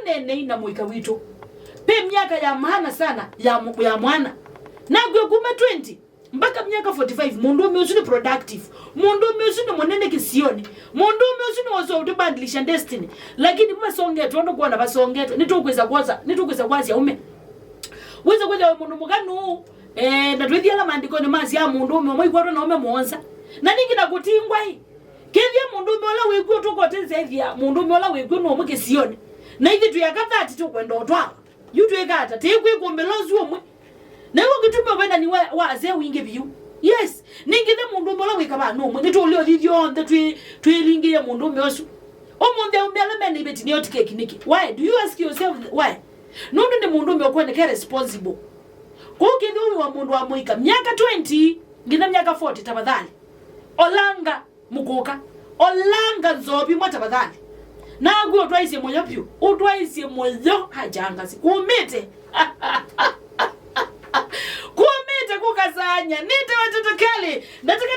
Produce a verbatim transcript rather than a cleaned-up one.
Nenei na mũika witũ. Pe myaka ya maana sana ya mu-, ya mwana. Nakw'e kuma twenty mpaka myaka forty-five, mũndũũme ũsu nĩ productive. Mũndũũme ũsu nĩ mũnene kĩsionĩ. Mũndũũme ũsu nĩ ũsũ ũtũbandilisha destiny. Lakini masongetwe, ũndũ kwona vasongetwe, nĩtũkwĩsa kwosa, nĩtũkwĩsa kwasya ume. Wĩsa kwĩthĩwa mũndũ mũkanu, eh, na twĩthi ala maandĩkonĩ masya mũndũũme ũmwe ikwatwa na ũme mũonza. Na ningĩ na kũtingwa ĩ. Kethia mũndũũme ũla wĩkw'o tũkote nzethia, mũndũũme ũla wĩkw'o nĩ ũmwe kĩsionĩ. Na ithyĩ twĩ aka thirty tũkwenda ũtwawa. Yu twĩka ata? Tĩkwĩkũmbĩla ũsu ũmwe. Na ĩw'o kĩtumi ũvenani wa, wa asee wingĩ vyũ. Yes, ningĩ the mũndũũme ũla wĩkavaa nĩ ũmwe. Nĩtũũlĩ ũthithyo onthe twĩ, twĩlingĩie mũndũũme ũsu. Ũmũnthĩ aũme ala mena iveti nĩo tikeki nĩkĩ? Why? Do you ask yourself why? Nũndũ nĩ mũndũũme ũkwoneka responsible. Kũu kĩthĩwa wĩ wa mũndũ wa mũika myaka twenty nginya myaka forty, tafadhali. Olanga mũkũka. Olanga nzovi mwa tafadhali. Naku ũtwaisye mũyo vyũ. Ũtwaisye mũyo. Ajangasi. Kumĩte. Kumĩte kukasanya. Nĩte watoto kali. Nataka